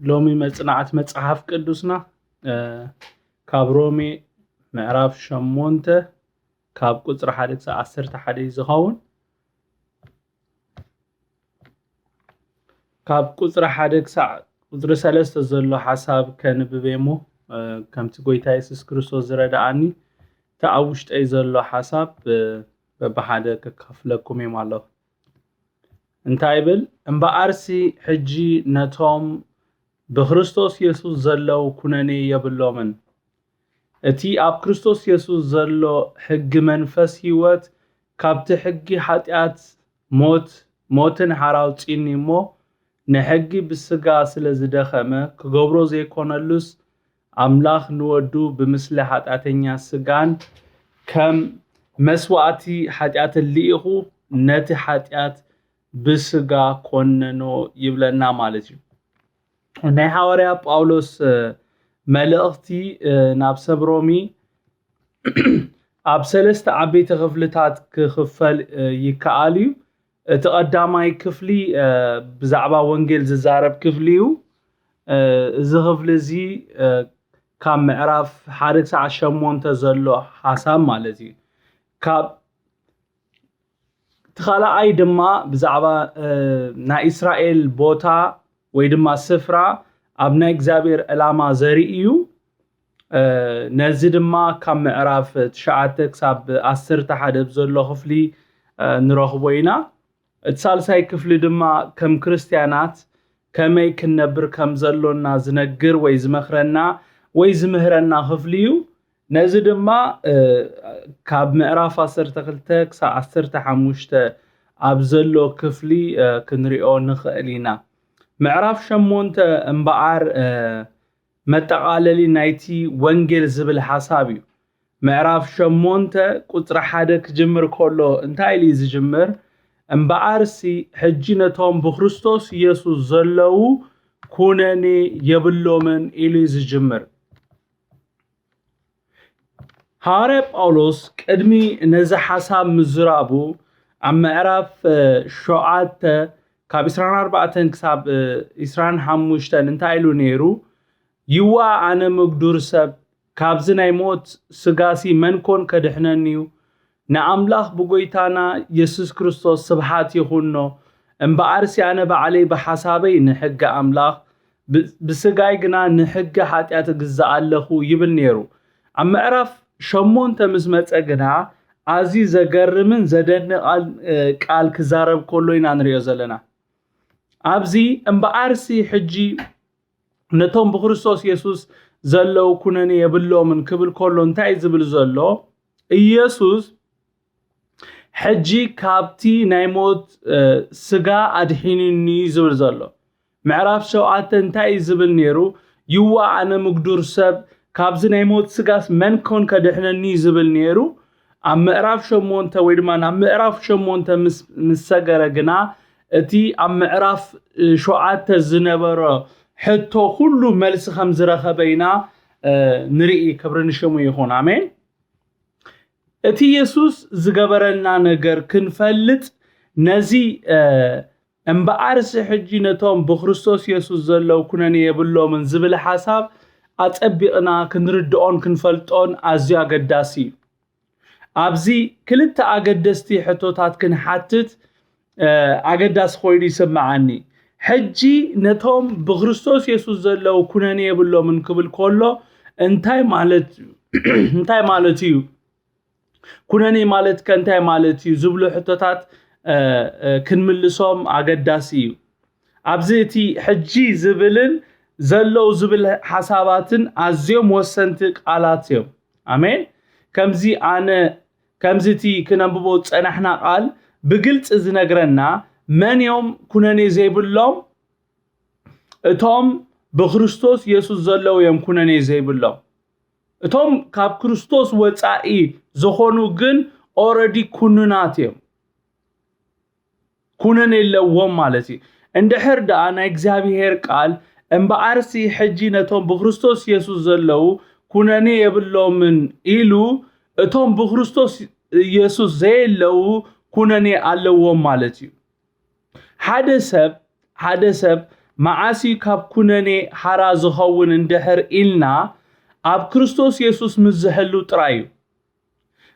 ሎሚ መጽናዕቲ መጽሓፍ ቅዱስና ካብ ሮሜ ምዕራፍ ሸሞንተ ካብ ቁጽሪ ሓደ ክሳብ ዓሰርተ ሓደ እዩ ዝኸውን። ካብ ቁጽሪ ሓደ ክሳዕ ቁጽሪ ሰለስተ ዘሎ ሓሳብ ከንብብ እየ እሞ ከምቲ ጎይታ የሱስ ክርስቶስ ዝረድኣኒ እቲ ኣብ ውሽጠይ ዘሎ ሓሳብ በብሓደ ከካፍለኩም እዮም ኣለኹ። እንታይ ይብል? እምበኣርሲ ሕጂ ነቶም ብክርስቶስ የሱስ ዘለዉ ኩነኔ የብሎምን። እቲ ኣብ ክርስቶስ የሱስ ዘሎ ሕጊ መንፈስ ህይወት ካብቲ ሕጊ ሓጢኣት ሞት ሞትን ሓራ ኣውጺእኒ እሞ ንሕጊ ብስጋ ስለ ዝደኸመ ክገብሮ ዘይኮነሉስ ኣምላኽ ንወዱ ብምስሊ ሓጢኣተኛ ስጋን ከም መስዋእቲ ሓጢኣትን ልኢኹ ነቲ ሓጢኣት ብስጋ ኮነኖ ይብለና ማለት እዩ። ናይ ሓዋርያ ጳውሎስ መልእኽቲ ናብ ሰብ ሮሚ ኣብ ሰለስተ ዓበይቲ ክፍልታት ክኽፈል ይከኣል እዩ። እቲ ቀዳማይ ክፍሊ ብዛዕባ ወንጌል ዝዛረብ ክፍሊ እዩ። እዚ ክፍሊ እዚ ካብ ምዕራፍ ሓደ ክሳዕ ሸሞንተ ዘሎ ሓሳብ ማለት እዩ። ካብ እቲ ካልኣይ ድማ ብዛዕባ ናይ እስራኤል ቦታ ወይ ድማ ስፍራ ኣብ ናይ እግዚኣብሔር ዕላማ ዘርኢ እዩ። ነዚ ድማ ካብ ምዕራፍ ትሽዓተ ክሳብ ዓሰርተ ሓደ ብዘሎ ክፍሊ ንረኽቦ ኢና። እቲ ሳልሳይ ክፍሊ ድማ ከም ክርስትያናት ከመይ ክንነብር ከም ዘሎና ዝነግር ወይ ዝመኽረና ወይ ዝምህረና ክፍሊ እዩ። ነዚ ድማ ካብ ምዕራፍ ዓሰርተ ክልተ ክሳብ ዓሰርተ ሓሙሽተ ኣብ ዘሎ ክፍሊ ክንሪኦ ንኽእል ኢና። ምዕራፍ ሸሞንተ እምበኣር መጠቓለሊ ናይቲ ወንጌል ዝብል ሓሳብ እዩ። ምዕራፍ ሸሞንተ ቁጽሪ ሓደ ክጅምር ከሎ እንታይ ኢሉ እዩ ዝጅምር? እምበኣርሲ ሕጂ ነቶም ብክርስቶስ ኢየሱስ ዘለዉ ኩነኔ የብሎምን ኢሉ እዩ ዝጅምር። ሃዋርያ ጳውሎስ ቅድሚ ነዚ ሓሳብ ምዝራቡ ኣብ ምዕራፍ ሸውዓተ ካብ ዕስራን ኣርባዕተን ክሳብ ዕስራን ሓሙሽተን እንታይ ኢሉ ነይሩ? ይዋ ኣነ ምግዱር ሰብ ካብዚ ናይ ሞት ስጋሲ መን ኮን ከድሕነኒ እዩ? ንኣምላኽ ብጎይታና የሱስ ክርስቶስ ስብሓት ይኹኖ። እምበኣርሲ ኣነ ባዕለይ ብሓሳበይ ንሕጊ ኣምላኽ ብስጋይ ግና ንሕጊ ሓጢኣት እግዛእ ኣለኹ ይብል ነይሩ። ኣብ ምዕራፍ ሸሞንተ ምስ መጸ ግና ኣዝዩ ዘገርምን ዘደንቕን ቃል ክዛረብ ከሎ ኢና ንሪኦ ዘለና። ኣብዚ እምበኣርሲ ሕጂ ነቶም ብክርስቶስ የሱስ ዘለዉ ኩነኔ የብሎምን ክብል ከሎ እንታይ እዩ ዝብል ዘሎ? ኢየሱስ ሕጂ ካብቲ ናይ ሞት ስጋ ኣድሒኑኒ እዩ ዝብል ዘሎ። ምዕራፍ ሸውዓተ እንታይ እዩ ዝብል ነይሩ? ይዋ ኣነ ምግዱር ሰብ ካብዚ ናይ ሞት ስጋስ መን ኮን ከድሕነኒ እዩ ዝብል ነይሩ። ኣብ ምዕራፍ ሸሞንተ ወይ ድማ ናብ ምዕራፍ ሸሞንተ ምስ ሰገረ ግና እቲ ኣብ ምዕራፍ ሸውዓተ ዝነበሮ ሕቶ ኩሉ መልሲ ከም ዝረኸበ ኢና ንርኢ። ክብሪ ንሽሙ ይኹን። ኣሜን። እቲ የሱስ ዝገበረልና ነገር ክንፈልጥ ነዚ እምበኣርሲ ሕጂ ነቶም ብክርስቶስ የሱስ ዘለዉ ኩነኔ የብሎምን ዝብል ሓሳብ ኣጸቢቕና ክንርድኦን ክንፈልጦን ኣዝዩ ኣገዳሲ እዩ። ኣብዚ ክልተ ኣገደስቲ ሕቶታት ክንሓትት ኣገዳሲ ኮይኑ ይስምዓኒ። ሕጂ ነቶም ብክርስቶስ የሱስ ዘለዉ ኩነኔ የብሎምን ክብል ከሎ እንታይ ማለት እንታይ ማለት እዩ? ኩነኔ ማለት ከ እንታይ ማለት እዩ ዝብሉ ሕቶታት ክንምልሶም ኣገዳሲ እዩ። ኣብዚ እቲ ሕጂ ዝብልን ዘለዉ ዝብል ሓሳባትን ኣዝዮም ወሰንቲ ቃላት እዮም። ኣሜን። ከምዚ ኣነ ከምዚ እቲ ክነንብቦ ዝጸናሕና ቃል ብግልጺ ዝነግረና መን እዮም ኩነኔ ዘይብሎም? እቶም ብክርስቶስ የሱስ ዘለዉ እዮም ኩነኔ ዘይብሎም። እቶም ካብ ክርስቶስ ወጻኢ ዝኾኑ ግን ኦረዲ ኩኑናት እዮም። ኩነኔ ኣለዎም ማለት እዩ። እንድሕር ደኣ ናይ እግዚኣብሔር ቃል እምበኣርሲ ሕጂ ነቶም ብክርስቶስ የሱስ ዘለዉ ኩነኔ የብሎምን ኢሉ እቶም ብክርስቶስ የሱስ ዘየለዉ ኩነኔ ኣለዎም ማለት እዩ። ሓደ ሰብ ሓደ ሰብ መዓስ እዩ ካብ ኩነኔ ሓራ ዝኸውን እንድሕር ኢልና፣ ኣብ ክርስቶስ የሱስ ምስ ዝሕሉ ጥራይ እዩ።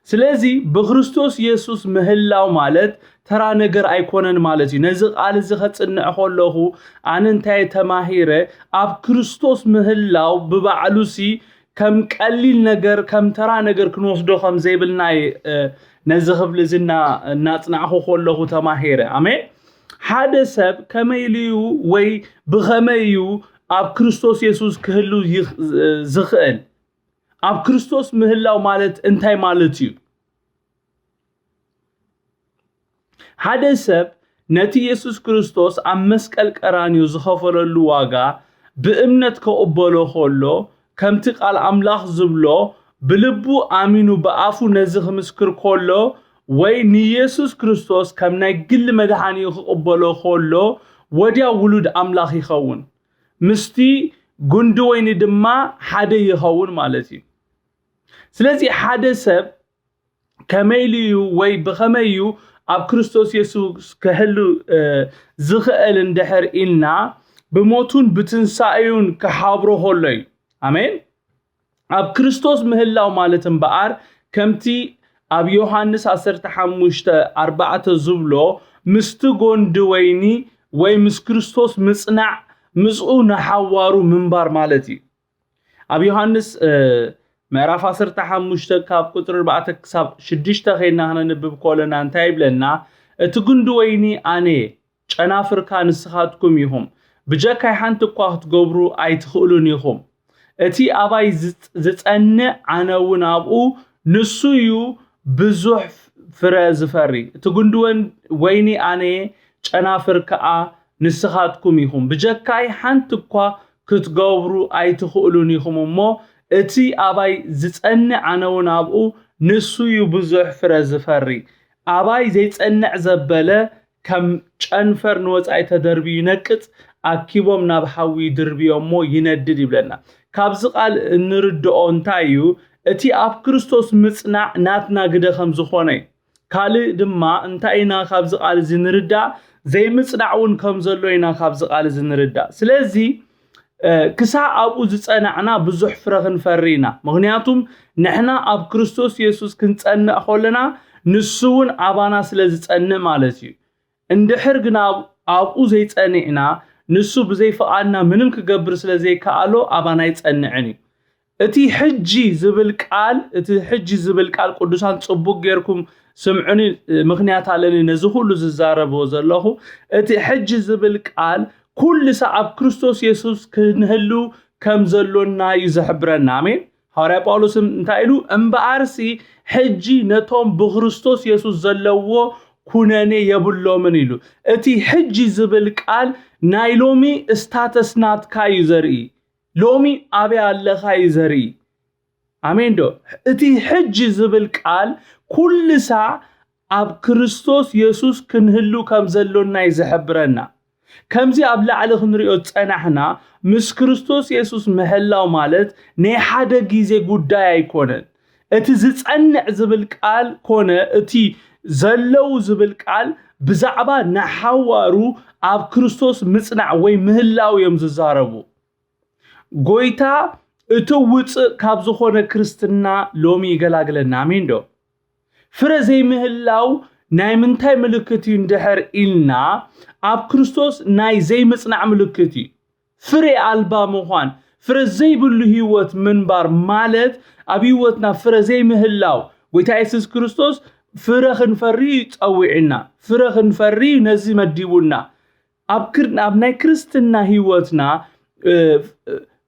ስለዚ ብክርስቶስ የሱስ ምህላው ማለት ተራ ነገር ኣይኮነን ማለት እዩ። ነዚ ቃል እዚ ከጽንዕ ከለኹ ኣነ እንታይ ተማሂረ፣ ኣብ ክርስቶስ ምህላው ብባዕሉሲ ከም ቀሊል ነገር፣ ከም ተራ ነገር ክንወስዶ ከም ዘይብልና እየ፣ እ፣ ነዚ ክፍሊ እዚ እና-፣ እናጽናዕኹ ከለኹ ተማሂረ። ኣሜን። ሓደ ሰብ ከመይ ኢሉ እዩ ወይ ብኸመይ እዩ ኣብ ክርስቶስ የሱስ ክህሉ ይኽ-፣ ዝኽእል? ኣብ ክርስቶስ ምህላው ማለት እንታይ ማለት እዩ? ሓደ ሰብ ነቲ የሱስ ክርስቶስ ኣብ መስቀል ቀራንዮ ዝኸፈለሉ ዋጋ ብእምነት ክቕበሎ ከሎ፣ ከምቲ ቃል ኣምላኽ ዝብሎ፣ ብልቡ ኣሚኑ ብኣፉ ነዚ ክምስክር ከሎ፣ ወይ ንየሱስ ክርስቶስ ከም ናይ ግሊ መድሓኒኡ ክቕበሎ ከሎ፣ ወዲያው ውሉድ ኣምላኽ ይኸውን። ምስቲ ጉንዲ ወይኒ ድማ ሓደ ይኸውን ማለት እዩ። ስለዚ ሓደ ሰብ ከመይ ኢሉ እዩ ወይ ብኸመይ እዩ ኣብ ክርስቶስ የሱስ ክህሉ፣ እ፣ ዝኽእል እንድሕር ኢልና፣ ብሞቱን ብትንሳኤኡን ክሓብሮ ከሎ እዩ። ኣሜን። ኣብ ክርስቶስ ምህላው ማለት እምበኣር፣ ከምቲ ኣብ ዮሃንስ ዓሰርተ ሓሙሽተ ኣርባዕተ ዝብሎ፣ ምስቲ ጎንዲ ወይኒ ወይ ምስ ክርስቶስ ምጽናዕ፣ ምስኡ ንሓዋሩ ምንባር ማለት እዩ። ኣብ ዮሃንስ፣ እ፣ ምዕራፍ ዓሰርተ ሓሙሽተ ካብ ቁጽሪ ኣርባዕተ ክሳብ ሽዱሽተ ኸይድና ክነንብብ ከለና እንታይ ይብለና? እቲ ጉንዲ ወይኒ ኣነ እየ፣ ጨናፍርካ ንስኻትኩም ኢኹም። ብጀካይ ሓንቲ እኳ ክትገብሩ ኣይትኽእሉን ኢኹም። እቲ ኣባይ ዝጽ-፣ ዝጸንዕ ኣነ እውን ኣብኡ፣ ንሱ እዩ ብዙሕ ፍረ ዝፈሪ። እቲ ጉንዲ ወን-፣ ወይኒ ኣነ እየ፣ ጨናፍር ከኣ ንስኻትኩም ኢኹም። ብጀካይ ሓንቲ እኳ ክትገብሩ ኣይትኽእሉን ኢኹም እሞ፣ እቲ ኣባይ ዝጸንዕ ኣነ እውን ኣብኡ፣ ንሱ እዩ ብዙሕ ፍረ ዝፈሪ። ኣባይ ዘይጸንዕ ዘበለ ከም ጨንፈር ንወጻኢ ተደርብዩ ይነቅጽ፣ ኣኪቦም ናብ ሓዊ ይድርብዮ እሞ ይነድድ ይብለና። ካብዚ ቃል እንርድኦ እንታይ እዩ? እቲ ኣብ ክርስቶስ ምጽናዕ ናትና ግደ ከም ዝኾነ እዩ። ካልእ ድማ እንታይ ኢና ካብዚ ቃል እዚ ንርዳእ? ዘይምጽናዕ እውን ከም ዘሎ ኢና ካብዚ ቃል እዚ ንርዳእ። ስለዚ፣ እ፣ ክሳዕ ኣብኡ ዝጸናዕና ብዙሕ ፍረ ክንፈሪ ኢና። ምኽንያቱም ንሕና ኣብ ክርስቶስ የሱስ ክንጸንዕ ከለና ንሱ እውን ኣባና ስለ ዝጸንዕ ማለት እዩ። እንድሕር ግና ኣብ-፣ ኣብኡ ዘይጸኒዕና፣ ንሱ ብዘይ ፍቓድና ምንም ክገብር ስለ ዘይከኣሎ ኣባና ኣይጸንዕን እዩ። እቲ ሕጂ ዝብል ቃል፣ እቲ ሕጂ ዝብል ቃል ቅዱሳን ጽቡቅ ጌርኩም ስምዑኒ፣ ምኽንያት ኣለኒ ነዚ ኩሉ ዝዛረቦ ዘለኹ። እቲ ሕጂ ዝብል ቃል ኩሉ ሳዕ ኣብ ክርስቶስ የሱስ ክንህሉ ከም ዘሎና እዩ ዝሕብረና። ኣሜን። ሃዋርያ ጳውሎስ እንታይ ኢሉ? እምበኣርሲ ሕጂ ነቶም ብክርስቶስ የሱስ ዘለዎ ኩነኔ የብሎምን ኢሉ። እቲ ሕጂ ዝብል ቃል ናይ ሎሚ ስታተስ ናትካ እዩ ዘርኢ። ሎሚ ኣበይ ኣለኻ እዩ ዘርኢ። ኣሜን ዶ? እቲ ሕጂ ዝብል ቃል ኩሉ ሳዕ ኣብ ክርስቶስ የሱስ ክንህሉ ከም ዘሎና እዩ ዝሕብረና። ከምዚ ኣብ ላዕሊ ክንሪኦ ዝጸናሕና፣ ምስ ክርስቶስ የሱስ ምሕላው ማለት ናይ ሓደ ግዜ ጉዳይ ኣይኮነን። እቲ ዝጸንዕ ዝብል ቃል ኮነ እቲ ዘለዉ ዝብል ቃል ብዛዕባ ንሓዋሩ ኣብ ክርስቶስ ምጽናዕ ወይ ምህላው እዮም ዝዛረቡ። ጎይታ እቲ ውጽእ ካብ ዝኾነ ክርስትና ሎሚ ይገላግለና። ኣሜን ዶ? ፍረ ዘይምህላው ናይ ምንታይ ምልክት እዩ እንድሕር ኢልና፣ ኣብ ክርስቶስ ናይ ዘይምጽናዕ ምልክት እዩ። ፍረ ኣልባ ምዃን፣ ፍረ ዘይብሉ ህይወት ምንባር ማለት ኣብ ህይወትና ፍረ ዘይምህላው። ጎይታ የሱስ ክርስቶስ ፍረ ክንፈሪ እዩ ጸዊዕና፣ ፍረ ክንፈሪ እዩ ነዚ መዲቡና። ኣብ ክር-፣ ኣብ ናይ ክርስትና ህይወትና፣ እ፣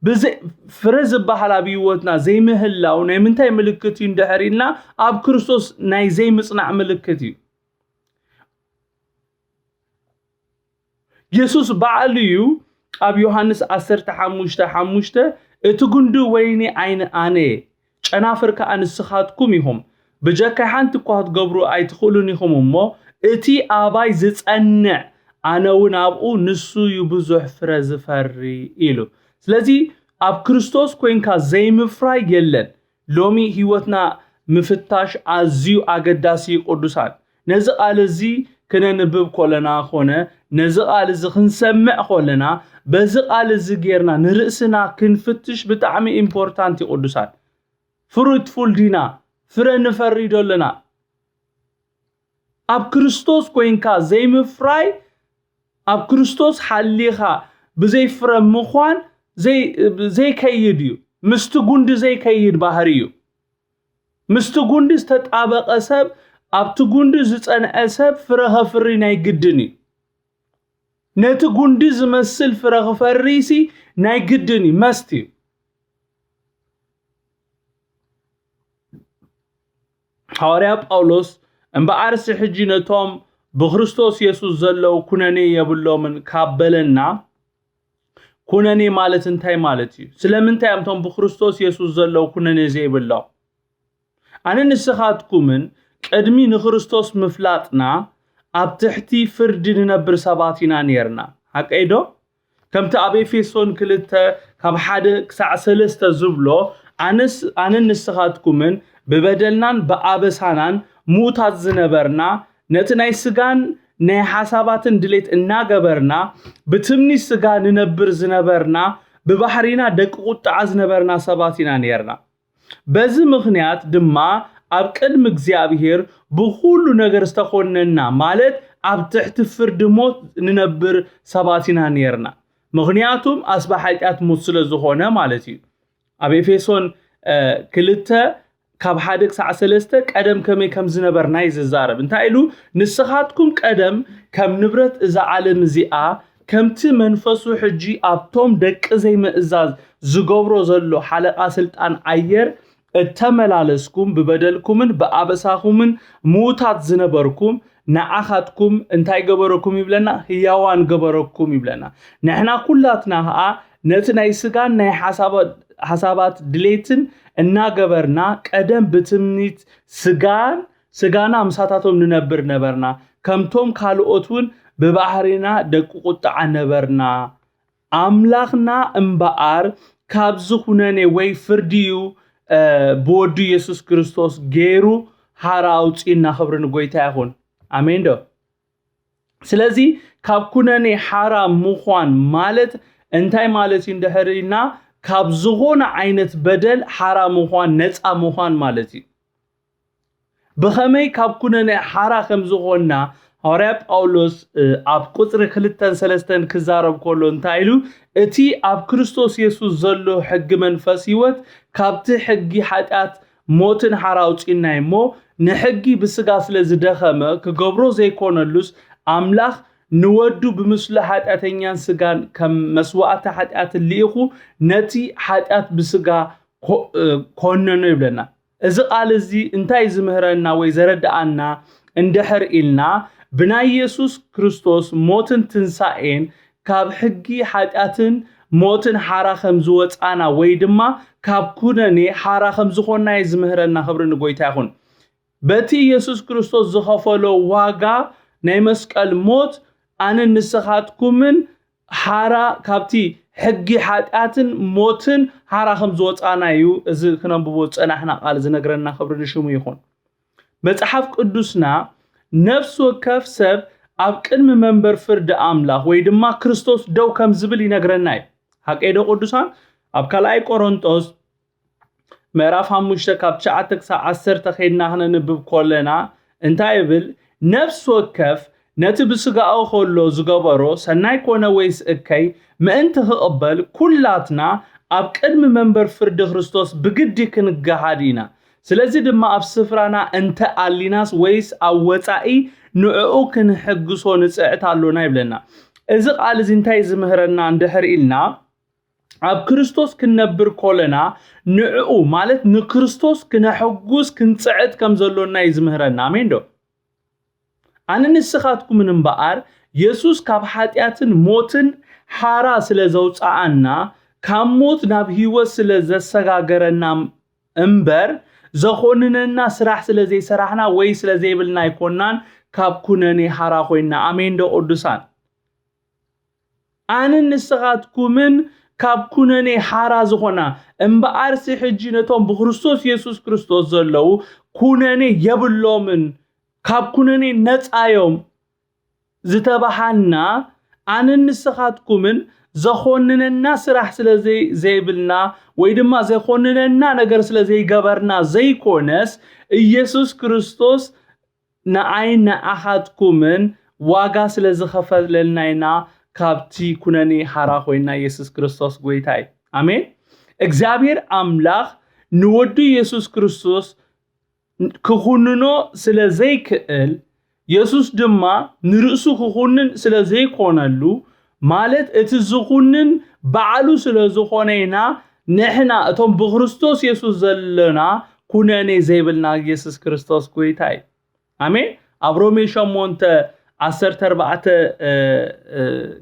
ብዘይ-፣ ፍረ ዝበሃል ኣብ ህይወትና ዘይምህላው ናይ ምንታይ ምልክት እዩ እንድሕር ኢልና፣ ኣብ ክርስቶስ ናይ ዘይምጽናዕ ምልክት እዩ። የሱስ ባዕሉ እዩ ኣብ ዮሃንስ ዓሰርተ ሓሙሽተ ሓሙሽተ፣ "እቲ ጉንዲ ወይኒ ዓይኒ ኣነ እየ፣ ጨናፍር ከኣ ንስኻትኩም ኢኹም። ብጀካይ ሓንቲ እኳ ክትገብሩ ኣይትኽእሉን ኢኹም እሞ፣ እቲ ኣባይ ዝጸንዕ ኣነ እውን ኣብኡ፣ ንሱ እዩ ብዙሕ ፍረ ዝፈሪ" ኢሉ። ስለዚ ኣብ ክርስቶስ ኮይንካ ዘይምፍራይ የለን። ሎሚ ህይወትና ምፍታሽ ኣዝዩ ኣገዳሲ እዩ ቅዱሳን። ነዚ ቃል እዚ ክነንብብ ከለና ኮነ ነዚ ቃል እዚ ክንሰምዕ ከለና በዚ ቃል እዚ ጌርና ንርእስና ክንፍትሽ ብጣዕሚ ኢምፖርታንት እዩ። ቅዱሳን፣ ፍሩትፉል ዲና? ፍረ ንፈሪ ዶ ኣለና? ኣብ ክርስቶስ ኮይንካ ዘይምፍራይ፣ ኣብ ክርስቶስ ሓሊኻ ብዘይ ፍረ ምዃን ዘይ-፣ ዘይከይድ እዩ። ምስቲ ጉንዲ ዘይከይድ ባህሪ እዩ። ምስቲ ጉንዲ ዝተጣበቐ ሰብ፣ ኣብቲ ጉንዲ ዝጸንዐ ሰብ ፍረ ከፍሪ ናይ ግድን እዩ። ነቲ ጉንዲ ዝመስል ፍረ ክፈሪሲ ናይ ግድን እዩ፣ መስት እዩ። ሃዋርያ ጳውሎስ፣ እምበኣርሲ ሕጂ ነቶም ብክርስቶስ የሱስ ዘለዉ ኩነኔ የብሎምን ካብ በለና፣ ኩነኔ ማለት እንታይ ማለት እዩ? ስለምንታይ እዮም እቶም ብክርስቶስ የሱስ ዘለዉ ኩነኔ ዘይብሎም? ኣነ ንስኻትኩምን ቅድሚ ንክርስቶስ ምፍላጥና ኣብ ትሕቲ ፍርዲ ንነብር ሰባት ኢና ኔርና። ሓቀይ ዶ? ከምቲ ኣብ ኤፌሶን ክልተ ካብ ሓደ ክሳዕ ሰለስተ ዝብሎ፣ ኣነስ-፣ ኣነን ንስኻትኩምን ብበደልናን ብኣበሳናን ምዉታት ዝነበርና፣ ነቲ ናይ ስጋን ናይ ሓሳባትን ድሌት እናገበርና፣ ብትምኒት ስጋ ንነብር ዝነበርና፣ ብባህሪና ደቂ ቁጥዓ ዝነበርና ሰባት ኢና ኔርና። በዚ ምኽንያት ድማ ኣብ ቅድሚ እግዚኣብሔር ብኹሉ ነገር ዝተኾነና፣ ማለት ኣብ ትሕቲ ፍርዲ ሞት ንነብር ሰባት ኢና ኔርና። ምኽንያቱም ኣስባ ሓጢኣት ሞት ስለ ዝኾነ ማለት እዩ። ኣብ ኤፌሶን፣ እ፣ ክልተ ካብ ሓደ ክሳዕ ሰለስተ ቀደም ከመይ ከም ዝነበርና እዩ ዝዛረብ። እንታይ ኢሉ? "ንስኻትኩም ቀደም ከም ንብረት እዛ ዓለም እዚኣ፣ ከምቲ መንፈሱ ሕጂ ኣብቶም ደቂ ዘይምእዛዝ ዝገብሮ ዘሎ ሓለቓ ስልጣን ኣየር እተመላለስኩም፣ ብበደልኩምን ብኣበሳኹምን ምዉታት ዝነበርኩም፣ ንዓኻትኩም እንታይ ገበረኩም?" ይብለና፣ "ህያዋን ገበረኩም" ይብለና። ንሕና ኩላትና ኸኣ ነቲ ናይ ስጋን ናይ ሓሳባ-፣ ሓሳባት ድሌትን እናገበርና፣ ቀደም ብትምኒት ስጋን፣ ስጋና ምሳታቶም ንነብር ነበርና። ከምቶም ካልኦት እውን ብባህሪና ደቂ ቁጥዓ ነበርና። ኣምላኽና እምበኣር ካብዚ ኩነኔ ወይ ፍርዲ እዩ፣ እ፣ ብወዱ የሱስ ክርስቶስ ገይሩ ሓራ ኣውጺእና። ክብሪ ንጎይታ ይኹን። ኣሜን ዶ? ስለዚ ካብ ኩነኔ ሓራ ምዃን ማለት እንታይ ማለት እዩ እንድሕር ኢልና፣ ካብ ዝኾነ ዓይነት በደል ሓራ ምዃን፣ ነጻ ምዃን ማለት እዩ። ብኸመይ ካብ ኩነኔ ሓራ ከም ዝኾንና ሃዋርያ ጳውሎስ፣ እ፣ ኣብ ቁጽሪ ክልተን ሰለስተን ክዛረብ ከሎ እንታይ ኢሉ? "እቲ ኣብ ክርስቶስ የሱስ ዘሎ ሕጊ መንፈስ ህይወት ካብቲ ሕጊ ሓጢኣት ሞትን ሓራ ኣውጺእና እሞ፣ ንሕጊ ብስጋ ስለ ዝደኸመ ክገብሮ ዘይኮነሉስ፣ ኣምላኽ ንወዱ ብምስሉ ሓጢኣተኛን ስጋን ከም መስዋእቲ ሓጢኣትን ልኢኹ ነቲ ሓጢኣት ብስጋ ኮ-፣ እ፣ ኮነኖ" ይብለና። እዚ ቃል እዚ እንታይ ዝምህረና ወይ ዘረድኣና እንድሕር ኢልና፣ ብናይ የሱስ ክርስቶስ ሞትን ትንሳኤን ካብ ሕጊ ሓጢኣትን ሞትን ሓራ ከም ዝወጻና ወይ ድማ ካብ ኩነኔ ሓራ ከም ዝኾንና እዩ ዝምህረና። ክብሪ ንጎይታ ይኹን። በቲ የሱስ ክርስቶስ ዝኸፈሎ ዋጋ ናይ መስቀል ሞት ኣነን ንስኻትኩምን ሓራ፣ ካብቲ ሕጊ ሓጢኣትን ሞትን ሓራ ከም ዝወጻና እዩ እዚ ክነንብቦ ዝጸናሕና ቃል ዝነግረና። ክብሪ ንሽሙ ይኹን። መጽሓፍ ቅዱስና ነፍሲ ወከፍ ሰብ ኣብ ቅድሚ መንበር ፍርዲ ኣምላኽ ወይ ድማ ክርስቶስ ደው ከም ዝብል ይነግረና እዩ። ሓቀይ ዶ ቅዱሳን? ኣብ ካልኣይ ቆሮንጦስ ምዕራፍ ሓሙሽተ ካብ ትሽዓተ ክሳብ ዓሰርተ ከይድና ክነንብብ ከለና እንታይ ይብል? ነፍሲ ወከፍ ነቲ ብስጋኡ ከሎ ዝገበሮ ሰናይ ኮነ ወይስ እከይ ምእንቲ ክቕበል ኩላትና ኣብ ቅድሚ መንበር ፍርዲ ክርስቶስ ብግዲ ክንገሃድ ኢና። ስለዚ ድማ ኣብ ስፍራና እንተ ኣሊናስ ወይስ ኣብ ወጻኢ ንዕኡ ክንሕግሶ ንጽዕት ኣሎና ይብለና። እዚ ቃል እዚ እንታይ ዝምህረና እንድሕር ኢልና፣ ኣብ ክርስቶስ ክንነብር ኮለና ንዕኡ ማለት ንክርስቶስ ክነሐጉስ ክንጽዕት ከም ዘሎና እዩ ዝምህረና። ኣሜን ዶ? ኣነ ንስኻትኩምን እምበኣር የሱስ ካብ ሓጢኣትን ሞትን ሓራ ስለ ዘውጽኣና፣ ካብ ሞት ናብ ህይወት ስለ ዘሰጋገረና እምበር፣ ዘኾንነና ስራሕ ስለ ዘይሰራሕና ወይ ስለ ዘይብልና ኣይኮናን ካብ ኩነኔ ሓራ ኮይንና። ኣሜን ዶ ቅዱሳን? ኣንን ንስኻትኩምን ካብ ኩነኔ ሓራ ዝኾና፣ እምበኣርሲ ሕጂ ነቶም ብክርስቶስ የሱስ ክርስቶስ ዘለዉ ኩነኔ የብሎምን፣ ካብ ኩነኔ ነጻ እዮም ዝተባሃልና፣ ኣንን ንስኻትኩምን ዘኾንነና ስራሕ ስለ ዘይ- ዘይብልና ወይ ድማ ዘኾንነና ነገር ስለ ዘይገበርና ዘይኮነስ፣ ኢየሱስ ክርስቶስ ንዓይ ንዓኻትኩምን ዋጋ ስለ ዝኸፈለልና ኢና ካብቲ ኩነኔ ሓራ ኮይና። ኢየሱስ ክርስቶስ ጎይታ እዩ። ኣሜን። እግዚኣብሔር ኣምላኽ ንወዱ ኢየሱስ ክርስቶስ ክኹንኖ ስለ ዘይክእል፣ የሱስ ድማ ንርእሱ ክኹንን ስለ ዘይኮነሉ፣ ማለት እቲ ዝኹንን ባዕሉ ስለ ዝኾነ ኢና። ንሕና እቶም ብክርስቶስ የሱስ ዘለና ኩነኔ ዘይብልና ኢየሱስ ክርስቶስ ጎይታ እዩ። ኣሜን። ኣብ ሮሜ ሸሞንተ ዓሰርተ ኣርባዕተ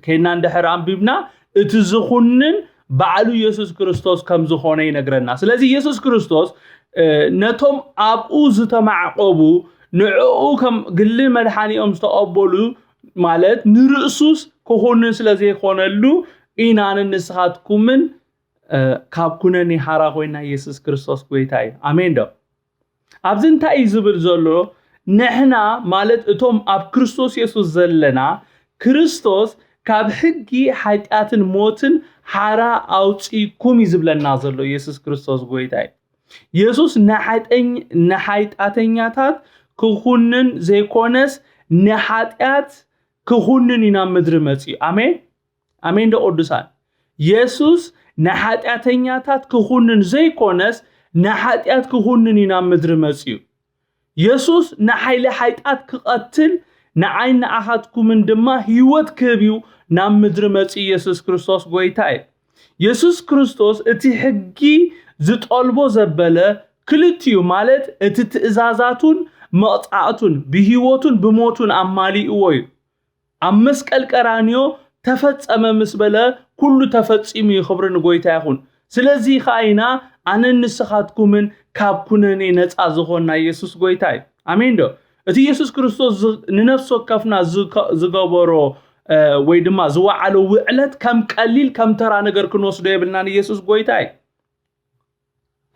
ከይና እንድሕር ኣንቢብና፣ እቲ ዝኹንን ባዕሉ ኢየሱስ ክርስቶስ ከም ዝኾነ ይነግረና። ስለዚ ኢየሱስ ክርስቶስ ነቶም ኣብኡ ዝተማዕቆቡ፣ ንዕኡ ከም ግሊ መድሓኒኦም ዝተቐበሉ፣ ማለት ንርእሱስ ክኹንን ስለ ዘይኮነሉ፣ ኢና ንስኻትኩምን ካብ ኩነኔ ሓራ ኮይና። ኢየሱስ ክርስቶስ ጎይታ እዩ። ኣሜን ዶ? ኣብዚ እንታይ እዩ ዝብል ዘሎ? ንሕና ማለት እቶም ኣብ ክርስቶስ የሱስ ዘለና፣ ክርስቶስ ካብ ሕጊ ሓጢኣትን ሞትን ሓራ ኣውፂኩም እዩ ዝብለና ዘሎ። ኢየሱስ ክርስቶስ ጎይታ እዩ። የሱስ ንሓጠኝ- ንሓጢኣተኛታት ክኹንን ዘይኮነስ ንሓጢኣት ክኹንን እዩ ናብ ምድሪ መፂኡ። ኣሜን። ኣሜን ዶ ቅዱሳን? የሱስ ንሓጢኣተኛታት ክኹንን ዘይኮነስ ንሓጢኣት ክኹንን እዩ ናብ ምድሪ መፂኡ። የሱስ ንሓይሊ ሓጢኣት ክቐትል፣ ንዓይ ንኣኻትኩምን ድማ ህይወት ክህብ እዩ ናብ ምድሪ መፂኡ። የሱስ ክርስቶስ ጎይታ እዩ። የሱስ ክርስቶስ እቲ ሕጊ ዝጠልቦ ዘበለ ክልቲኡ፣ ማለት እቲ ትእዛዛቱን መቕጻዕቱን ብህይወቱን ብሞቱን ኣማሊእዎ እዩ። ኣብ መስቀል ቀራንዮ ተፈጸመ ምስ በለ፣ ኩሉ ተፈጺሙ እዩ። ክብሪ ንጎይታ ይኹን። ስለዚ ኸኣ ኢና ኣነን ንስኻትኩምን ካብ ኩነኔ ነጻ ዝኾንና። ኢየሱስ ጎይታ እዩ። ኣሜን ዶ? እቲ ኢየሱስ ክርስቶስ ዝ- ንነፍሲ ወከፍና ዝከ- ዝገበሮ እ፣ ወይ ድማ ዝወዓሎ ውዕለት ከም ቀሊል ከም ተራ ነገር ክንወስዶ የብልናን። ኢየሱስ ጎይታ እዩ።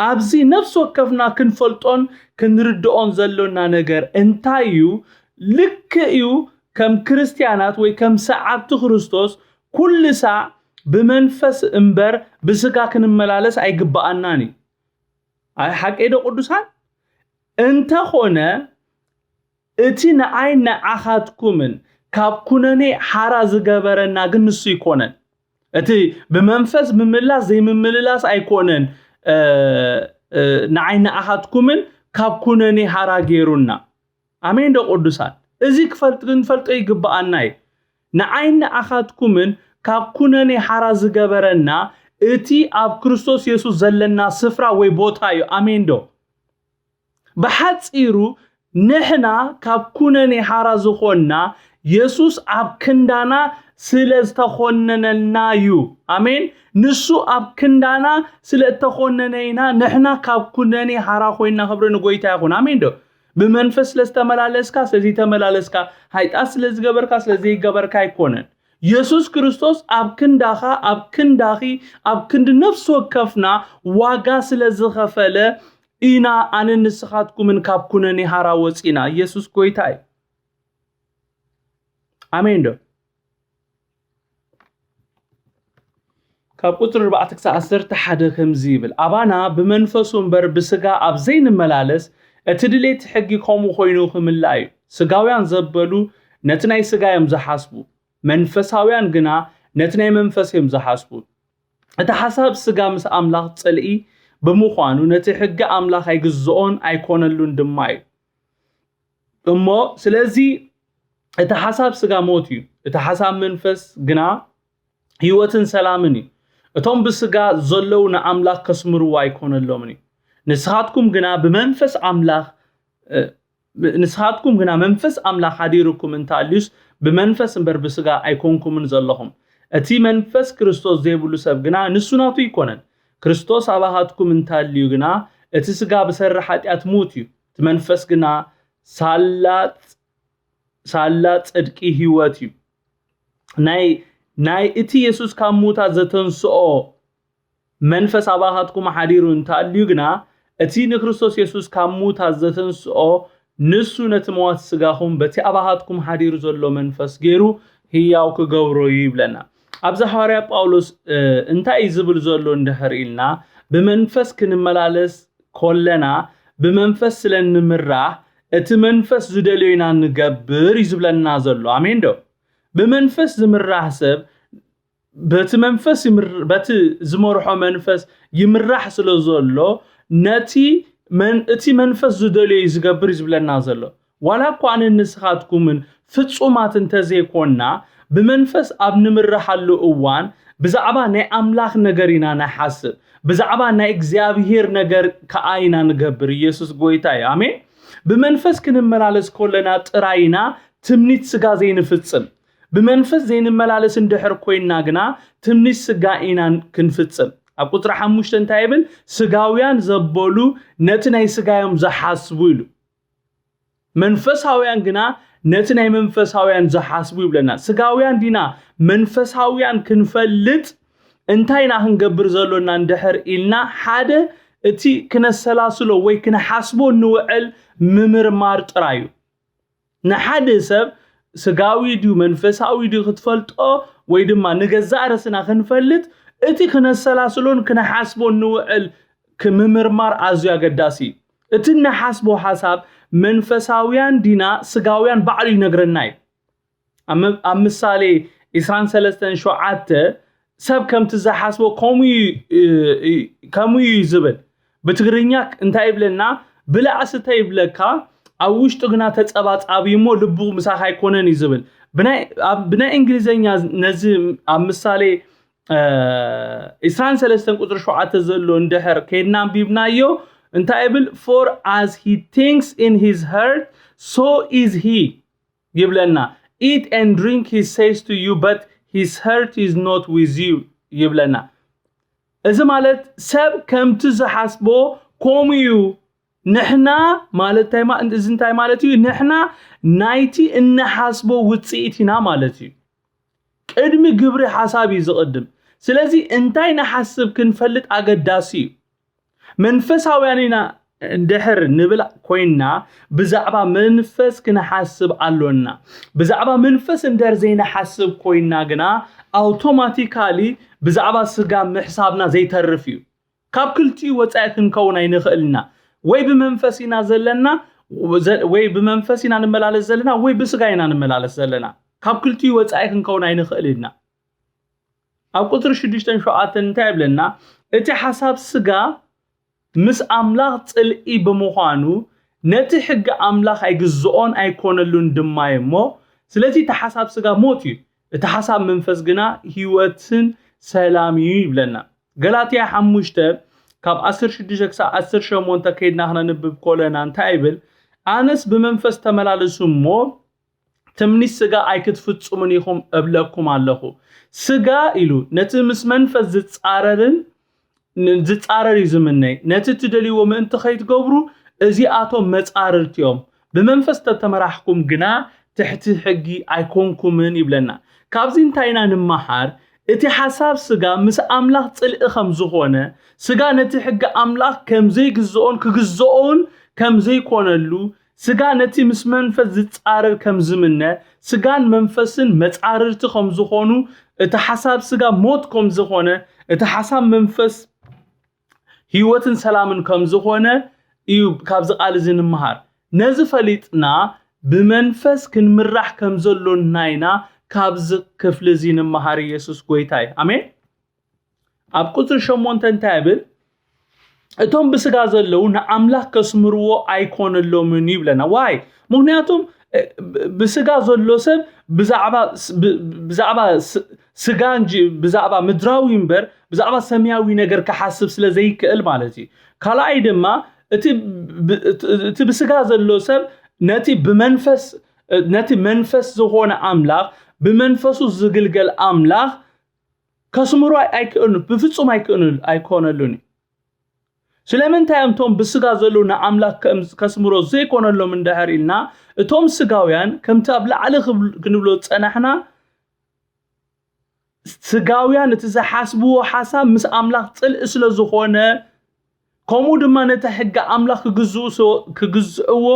ኣብዚ ነፍሲ ወከፍና ክንፈልጦን ክንርድኦን ዘሎና ነገር እንታይ እዩ? ልክዕ እዩ፣ ከም ክርስትያናት ወይ ከም ሰዓብቲ ክርስቶስ ኩሉ ሳዕ ብመንፈስ እምበር ብስጋ ክንመላለስ ኣይግብኣናን እዩ። ኣይ ሓቀይ ዶ ቅዱሳን? እንተኾነ እቲ ንዓይ ንዓኻትኩምን ካብ ኩነኔ ሓራ ዝገበረና ግን ንሱ ኣይኮነን። እቲ ብመንፈስ ምምላስ ዘይምምልላስ ኣይኮነን፣ እ፣ እ፣ ንዓይ ንዓኻትኩምን ካብ ኩነኔ ሓራ ገይሩና። ኣሜን ዶ ቅዱሳን? እዚ ክፈልጥ ክንፈልጦ ይግብኣና እዩ። ንዓይ ንዓኻትኩምን ካብ ኩነኔ ሓራ ዝገበረና እቲ ኣብ ክርስቶስ የሱስ ዘለና ስፍራ ወይ ቦታ እዩ። ኣሜን ዶ? ብሓጺሩ ንሕና ካብ ኩነኔ ሓራ ዝኾንና የሱስ ኣብ ክንዳና ስለ ዝተኾነነልና እዩ። ኣሜን። ንሱ ኣብ ክንዳና ስለ እተኾነነ ኢና ንሕና ካብ ኩነኔ ሓራ ኮይንና። ክብሪ ንጎይታ ይኹን። ኣሜን ዶ? ብመንፈስ ስለ ዝተመላለስካ፣ ስለ ዘይተመላለስካ፣ ሓጢኣት ስለ ዝገበርካ፣ ስለ ዘይገበርካ ኣይኮነን። የሱስ ክርስቶስ ኣብ ክንዳኻ፣ ኣብ ክንዳኺ፣ ኣብ ክንዲ ነፍሲ ወከፍና ዋጋ ስለ ዝኸፈለ ኢና ኣነ ንስኻትኩምን ካብ ኩነኔ ሓራ ወፂና። ኢየሱስ ጎይታ እዩ። ኣሜን ዶ? ካብ ቁፅሪ ኣርባዕተ ክሳብ ዓሰርተ ሓደ ከምዚ ይብል፣ ኣባና ብመንፈሱ እምበር ብስጋ ኣብ ዘይንመላለስ፣ እቲ ድሌት ሕጊ ከምኡ ኮይኑ ክምላእ እዩ። ስጋውያን ዘበሉ ነቲ ናይ ስጋ እዮም ዝሓስቡ፣ መንፈሳውያን ግና ነቲ ናይ መንፈስ እዮም ዝሓስቡ። እቲ ሓሳብ ስጋ ምስ ኣምላኽ ጽልኢ ብምዃኑ፣ ነቲ ሕጊ ኣምላኽ ኣይግዝኦን ኣይኮነሉን ድማ እዩ። እሞ ስለዚ እቲ ሓሳብ ስጋ ሞት እዩ፣ እቲ ሓሳብ መንፈስ ግና ህይወትን ሰላምን እዩ። እቶም ብስጋ ዘለዉ ንኣምላኽ ከስምርዎ ኣይኮነሎምን እዩ። ንስኻትኩም ግና ብመንፈስ ኣምላኽ፣ እ፣ ንስኻትኩም ግና መንፈስ ኣምላኽ ሓዲሩኩም እንተኣልዩስ፣ ብመንፈስ እምበር ብስጋ ኣይኮንኩምን ዘለኹም። እቲ መንፈስ ክርስቶስ ዘይብሉ ሰብ ግና ንሱ ናቱ ኣይኮነን። ክርስቶስ ኣባኻትኩም እንተኣልዩ ግና፣ እቲ ስጋ ብሰሪ ሓጢኣት ሙት እዩ፣ እቲ መንፈስ ግና ሳላ ሳላ ጽድቂ ህይወት እዩ። ናይ ናይ እቲ የሱስ ካብ ሙታት ዘተንስኦ መንፈስ ኣባኻትኩም ሓዲሩ እንተኣልዩ ግና፣ እቲ ንክርስቶስ የሱስ ካብ ሙታት ዘተንስኦ ንሱ ነቲ መዋቲ ስጋኹም በቲ ኣባኻትኩም ሓዲሩ ዘሎ መንፈስ ገይሩ ህያው ክገብሮ እዩ ይብለና። ኣብዚ ሃዋርያ ጳውሎስ እንታይ እዩ ዝብል ዘሎ እንድሕር ኢልና፣ ብመንፈስ ክንመላለስ ኮለና ብመንፈስ ስለ ንምራሕ እቲ መንፈስ ዝደልዮ ኢና ንገብር እዩ ዝብለና ዘሎ። ኣሜን ዶ? ብመንፈስ ዝምራሕ ሰብ በቲ መንፈስ በቲ ዝመርሖ መንፈስ ይምራሕ ስለ ዘሎ ነቲ እቲ መንፈስ ዝደልዮ እዩ ዝገብር እዩ ዝብለና ዘሎ። ዋላ እኳ ኣነ ንስኻትኩምን ፍጹማት እንተዘይኮንና፣ ብመንፈስ ኣብ ንምርሓሉ እዋን ብዛዕባ ናይ ኣምላኽ ነገር ኢና ንሓስብ፣ ብዛዕባ ናይ እግዚኣብሄር ነገር ከኣ ኢና ንገብር። ኢየሱስ ጎይታ እዩ። ኣሜን። ብመንፈስ ክንመላለስ ከለና ጥራይ ኢና ትምኒት ስጋ ዘይንፍጽም። ብመንፈስ ዘይንመላለስ እንድሕር ኮይንና ግና ትምኒት ስጋ ኢና ክንፍጽም። ኣብ ቁጽሪ ሓሙሽተ እንታይ ይብል? ስጋውያን ዘበሉ ነቲ ናይ ስጋዮም ዝሓስቡ ኢሉ። መንፈሳውያን ግና ነቲ ናይ መንፈሳውያን ዝሓስቡ ይብለና። ስጋውያን ዲና መንፈሳውያን ክንፈልጥ እንታይ ኢና ክንገብር ዘሎና እንድሕር ኢልና፣ ሓደ እቲ ክነሰላስሎ ወይ ክንሓስቦ እንውዕል ምምርማር ጥራይ እዩ። ንሓደ ሰብ ስጋዊ ድዩ መንፈሳዊ ድዩ ክትፈልጦ ወይ ድማ ንገዛእ ርእስና ክንፈልጥ እቲ ክነሰላስሎን ክንሓስቦ እንውዕል ክምምርማር ኣዝዩ ኣገዳሲ እዩ። እቲ እንሓስቦ ሓሳብ መንፈሳውያን ዲና ስጋውያን ባዕሉ ይነግረና እዩ። ኣብ መ- ኣብ ምሳሌ ዕስራን ሰለስተን ሸውዓተ ሰብ ከምቲ ዝሓስቦ ከምኡ እዩ እ- እ- ከምኡ እዩ ዝብል። ብትግርኛ እንታይ ይብለና? ብላዕ ስተ ይብለካ፣ ኣብ ውሽጡ ግና ተጸባጻቢ እሞ ልቡ ምሳኻ ኣይኮነን እዩ ዝብል። ብናይ ኣብ- ብናይ እንግሊዘኛ ነዚ ኣብ ምሳሌ ዕስራን ሰለስተን ቁጽሪ ሸውዓተ ዘሎ እንድሕር ከይድና ኣንቢብናዮ እንታይ ይብል? For as he thinks in his heart, so is he ይብለና። Eat and drink, he says to you, but his heart is not with you ይብለና። እዚ ማለት ሰብ ከምቲ ዝሓስቦ ከምኡ እዩ። ንሕና ማለት እንታይ ማ- እዚ እንታይ ማለት እዩ? ንሕና ናይቲ እንሓስቦ ውጽኢት ኢና ማለት እዩ። ቅድሚ ግብሪ ሓሳብ እዩ ዝቕድም። ስለዚ እንታይ ንሓስብ ክንፈልጥ ኣገዳሲ እዩ። መንፈሳውያን ኢና እንድሕር ንብል ኮይንና ብዛዕባ መንፈስ ክንሓስብ ኣሎና። ብዛዕባ መንፈስ እንድሕር ዘይንሓስብ ኮይንና ግና ኣውቶማቲካሊ ብዛዕባ ስጋ ምሕሳብና ዘይተርፍ እዩ። ካብ ክልቲኡ ወጻኢ ክንከውን ኣይንኽእልና። ወይ ብመንፈስ ኢና ዘለና፣ ዘ- ወይ ብመንፈስ ኢና ንመላለስ ዘለና፣ ወይ ብስጋ ኢና ንመላለስ ዘለና። ካብ ክልቲኡ ወጻኢ ክንከውን ኣይንኽእል ኢና። ኣብ ቁጽሪ ሽዱሽተን ሸውዓተን እንታይ ይብለና? እቲ ሓሳብ ስጋ ምስ ኣምላኽ ጽልኢ ብምዃኑ ነቲ ሕጊ ኣምላኽ ኣይግዝኦን ኣይኮነሉን ድማ እዩ እሞ፣ ስለዚ እቲ ሓሳብ ስጋ ሞት እዩ፣ እቲ ሓሳብ መንፈስ ግና ህይወትን ሰላም እዩ ይብለና። ገላትያ ሓሙሽተ ካብ ዓሰርተ ሽዱሽተ ክሳብ ዓሰርተ ሸሞንተ ከይድና ክነንብብ ኮለና እንታይ ይብል? ኣነስ ብመንፈስ ተመላለሱ እሞ ትምኒት ስጋ ኣይክትፍጽሙን ኢኹም እብለኩም ኣለኹ። ስጋ ኢሉ ነቲ ምስ መንፈስ ዝጻረርን ን- ዝጻረር እዩ ዝምነይ። ነቲ እትደልይዎ ምእንቲ ከይትገብሩ እዚኣቶም መጻርርቲ እዮም። ብመንፈስ ተተመራሕኩም ግና ትሕቲ ሕጊ ኣይኮንኩምን ይብለና። ካብዚ እንታይ ኢና ንመሃር? እቲ ሓሳብ ስጋ ምስ ኣምላኽ ጽልኢ ከም ዝኾነ፣ ስጋ ነቲ ሕጊ ኣምላኽ ከም ዘይግዝኦን ክግዝኦን ከም ዘይኮነሉ፣ ስጋ ነቲ ምስ መንፈስ ዝጻረር ከም ዝምነ፣ ስጋን መንፈስን መጻርርቲ ከም ዝኾኑ፣ እቲ ሓሳብ ስጋ ሞት ከም ዝኾነ፣ እቲ ሓሳብ መንፈስ ህይወትን ሰላምን ከም ዝኾነ እዩ ካብዚ ቃል እዚ ንምሃር። ነዚ ፈሊጥና ብመንፈስ ክንምራሕ ከም ዘሎና ኢና ካብዚ ክፍሊ እዚ ንምሃር። ኢየሱስ ጎይታ እዩ። ኣሜን። ኣብ ቁጽሪ ሸሞንተ እንታይ ይብል? እቶም ብስጋ ዘለዉ ንኣምላኽ ከስምርዎ ኣይኮነሎምን ይብለና። ዋይ? ምክንያቱም እ፣ ብ- ብስጋ ዘሎ ሰብ ብዛዕባ ስ- ብ- ብዛዕባ ስ- ስጋ እንጂ ብዛዕባ ምድራዊ እምበር ብዛዕባ ሰማያዊ ነገር ክሓስብ ስለ ዘይክእል ማለት እዩ። ካልኣይ ድማ እቲ ብ- እቲ እቲ ብስጋ ዘሎ ሰብ ነቲ ብመንፈስ ነቲ መንፈስ ዝኾነ ኣምላኽ ብመንፈሱ ዝግልገል ኣምላኽ ከስምሮ ኣይክእሉን፣ ብፍጹም ኣይክእሉን ኣይኮነሉን እዩ። ስለምንታይ እዮም እቶም ብስጋ ዘለዉ ንኣምላኽ ከም- ከስምሮ ዘይኮነሎም እንድሕር ኢልና፣ እቶም ስጋውያን ከምቲ ኣብ ላዕሊ ክብል- ክንብሎ ዝጸናሕና ስጋውያን እቲ ዝሓስብዎ ሓሳብ ምስ ኣምላኽ ጽልኢ ስለ ዝኾነ፣ ከምኡ ድማ ነቲ ሕጊ ኣምላኽ ክግዝኡ ስ- ክግዝእዎ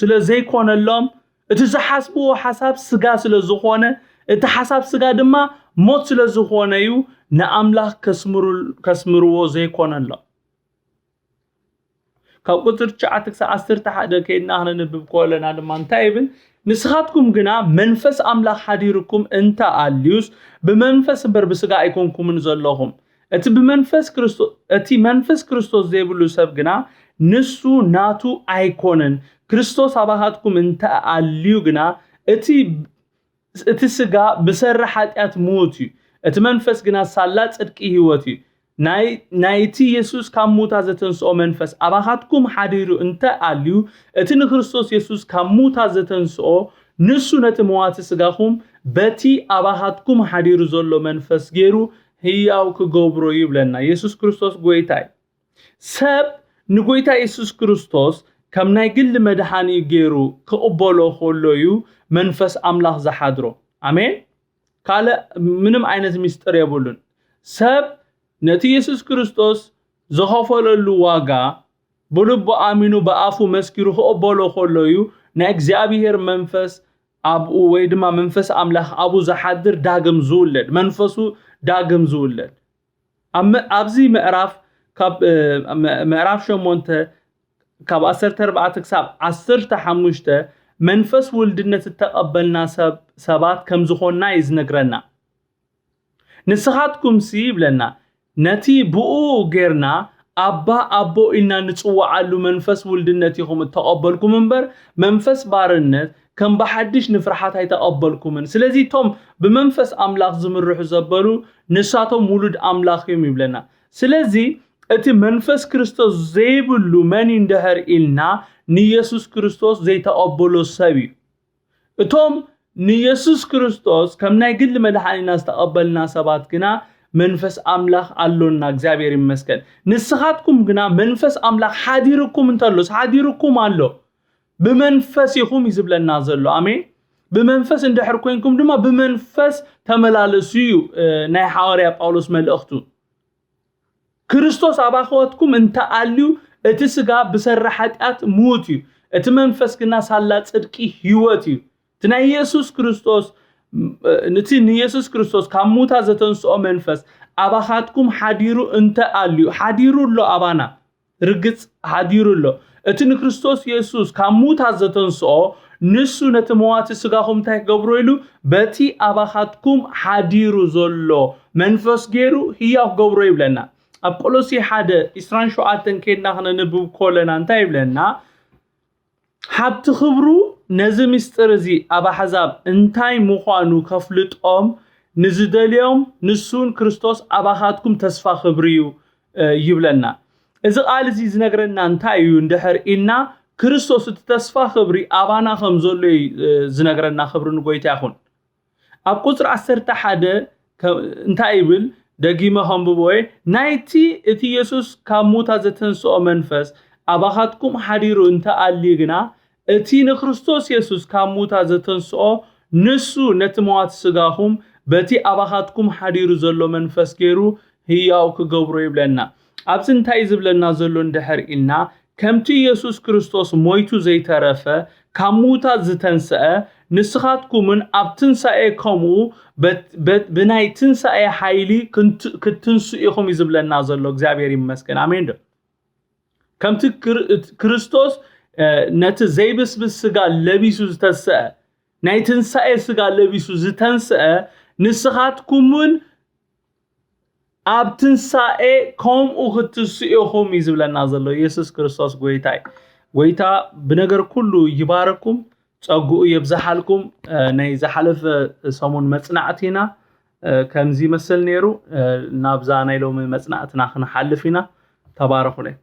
ስለ ዘይኮነሎም፣ እቲ ዝሓስብዎ ሓሳብ ስጋ ስለ ዝኾነ፣ እቲ ሓሳብ ስጋ ድማ ሞት ስለ ዝኾነ እዩ ንኣምላኽ ከስምርዎ ዘይኮነሎም። ካብ ቁፅሪ ትሽዓተ ክሳብ ዓሰርተ ሓደ ከይድና ክነንብብ ከለና ድማ እንታይ ይብል? ንስኻትኩም ግና መንፈስ ኣምላኽ ሓዲርኩም እንተ ኣልዩስ፣ ብመንፈስ እምበር ብስጋ ኣይኮንኩምን ዘለኹም። እቲ ብመንፈስ ክርስቶስ እቲ መንፈስ ክርስቶስ ዘይብሉ ሰብ ግና ንሱ ናቱ ኣይኮነን። ክርስቶስ ኣባኻትኩም እንተ ኣልዩ ግና እቲ እቲ ስጋ ብሰሪ ሓጢኣት ምዉት እዩ፣ እቲ መንፈስ ግና ሳላ ጽድቂ ህይወት እዩ። ናይ ናይቲ የሱስ ካብ ሙታ ዘተንስኦ መንፈስ ኣባኻትኩም ሓዲሩ እንተ ኣልዩ፣ እቲ ንክርስቶስ የሱስ ካብ ሙታ ዘተንስኦ ንሱ ነቲ መዋቲ ስጋኹም በቲ ኣባኻትኩም ሓዲሩ ዘሎ መንፈስ ገይሩ ህያው ክገብሮ እዩ ይብለና። የሱስ ክርስቶስ ጎይታ እዩ። ሰብ ንጎይታ የሱስ ክርስቶስ ከም ናይ ግሊ መድሓኒ ገይሩ ክቕበሎ ከሎ እዩ መንፈስ ኣምላኽ ዝሓድሮ። ኣሜን። ካልእ ምንም ዓይነት ሚስጥር የብሉን። ሰብ ነቲ የሱስ ክርስቶስ ዝኸፈለሉ ዋጋ ብልቡ ኣሚኑ ብኣፉ መስኪሩ ክቕበሎ ከሎ እዩ ናይ እግዚኣብሔር መንፈስ ኣብኡ ወይ ድማ መንፈስ ኣምላኽ ኣብኡ ዝሓድር ዳግም ዝውለድ፣ መንፈሱ ዳግም ዝውለድ። ኣብ ምእ- ኣብዚ ምዕራፍ ካብ እ፣ ም- ምዕራፍ ሸሞንተ ካብ ዓሰርተ ኣርባዕተ ክሳብ ዓሰርተ ሓሙሽተ መንፈስ ውልድነት እተቐበልና ሰብ ሰባት ከም ዝኾንና እዩ ዝነግረና። ንስኻትኩምሲ ይብለና ነቲ ብኡ ጌርና ኣባ ኣቦ ኢልና ንጽውዓሉ መንፈስ ውልድነት ኢኹም እተቐበልኩም እምበር መንፈስ ባርነት ከም ብሓድሽ ንፍርሓት ኣይተቐበልኩምን። ስለዚ እቶም ብመንፈስ ኣምላኽ ዝምርሑ ዘበሉ ንሳቶም ውሉድ ኣምላኽ እዮም ይብለና። ስለዚ እቲ መንፈስ ክርስቶስ ዘይብሉ መን እዩ እንድሕር ኢልና ንየሱስ ክርስቶስ ዘይተቐበሎ ሰብ እዩ። እቶም ንየሱስ ክርስቶስ ከም ናይ ግሊ መድሓኒና ዝተቐበልና ሰባት ግና መንፈስ ኣምላኽ ኣሎና፣ እግዚኣብሔር ይመስገን። ንስኻትኩም ግና መንፈስ ኣምላኽ ሓዲርኩም እንተሎስ፣ ሓዲርኩም ኣሎ፣ ብመንፈስ ኢኹም እዩ ዝብለና ዘሎ። ኣሜን። ብመንፈስ እንድሕር ኮይንኩም ድማ ብመንፈስ ተመላለሱ እዩ፣ እ፣ ናይ ሓዋርያ ጳውሎስ መልእኽቱ። ክርስቶስ ኣባኻትኩም እንተ ኣልዩ፣ እቲ ስጋ ብሰሪ ሓጢኣት ምዉት እዩ፣ እቲ መንፈስ ግና ሳላ ጽድቂ ህይወት እዩ። እቲ ናይ የሱስ ክርስቶስ፣ እ፣ ነቲ ንየሱስ ክርስቶስ ካብ ሙታ ዘተንስኦ መንፈስ ኣባኻትኩም ሓዲሩ እንተ ኣልዩ፣ ሓዲሩ ኣሎ ኣባና። ርግጽ ሓዲሩ ኣሎ። እቲ ንክርስቶስ የሱስ ካብ ሙታ ዘተንስኦ፣ ንሱ ነቲ መዋቲ ስጋኹም እንታይ ክገብሮ ኢሉ? በቲ ኣባኻትኩም ሓዲሩ ዘሎ መንፈስ ገይሩ ህያው ክገብሮ ይብለና። ኣብ ቆሎሲ ሓደ ዕስራን ሸውዓተን ከይድና ክነንብብ ከለና እንታይ ይብለና? ሃብቲ ክብሩ ነዚ ምስጢር እዚ ኣብ ኣሕዛብ እንታይ ምዃኑ ከፍልጦም ንዝደልዮም ንሱን ክርስቶስ ኣባኻትኩም ተስፋ ክብሪ እዩ፣ እ፣ ይብለና። እዚ ቃል እዚ ዝነግረና እንታይ እዩ እንድሕር ኢልና፣ ክርስቶስ እቲ ተስፋ ክብሪ ኣባና ከም ዘሎ እዩ፣ እ፣ ዝነግረና። ክብሪ ንጎይታ ይኹን። ኣብ ቁጽሪ ዓሰርተ ሓደ ከ-፣ እንታይ ይብል? ደጊመ ከንብቦ እየ። ናይቲ እቲ የሱስ ካብ ሙታ ዘተንስኦ መንፈስ ኣባኻትኩም ሓዲሩ እንተ ኣልዩ ግና፣ እቲ ንክርስቶስ የሱስ ካብ ሙታ ዘተንስኦ ንሱ ነቲ መዋቲ ስጋኹም በቲ ኣባኻትኩም ሓዲሩ ዘሎ መንፈስ ገይሩ ህያው ክገብሮ ይብለና። ኣብዚ እንታይ እዩ ዝብለና ዘሎ እንድሕር ኢልና፣ ከምቲ የሱስ ክርስቶስ ሞይቱ ዘይተረፈ ካብ ሙታት ዝተንስአ፣ ንስኻትኩምን ኣብ ትንሳኤ ከምኡ በት-፣ በት-፣ ብናይ ትንሳኤ ሓይሊ ክንት-፣ ክትንስኡ ኢኹም እዩ ዝብለና ዘሎ። እግዚኣብሔር ይመስገን። ኣሜን ዶ? ከምቲ ክር-፣ ክርስቶስ፣ እ፣ ነቲ ዘይብስብስ ስጋ ለቢሱ ዝተንስአ፣ ናይ ትንሳኤ ስጋ ለቢሱ ዝተንስአ፣ ንስኻትኩምን ኣብ ትንሳኤ ከምኡ ክትስኡ ኢኹም እዩ ዝብለና ዘሎ። የሱስ ክርስቶስ ጎይታ እዩ። ጎይታ ብነገር ኩሉ ይባርኩም፣ ጸግኡ የብዝሓልኩም። እ፣ ናይ ዝሓለፈ ሰሙን መጽናዕቲና፣ እ፣ ከምዚ ይመስል ነይሩ። እ፣ ናብዛ ናይ ሎሚ መጽናዕትና ክንሓልፍ ኢና። ተባረኹለይ።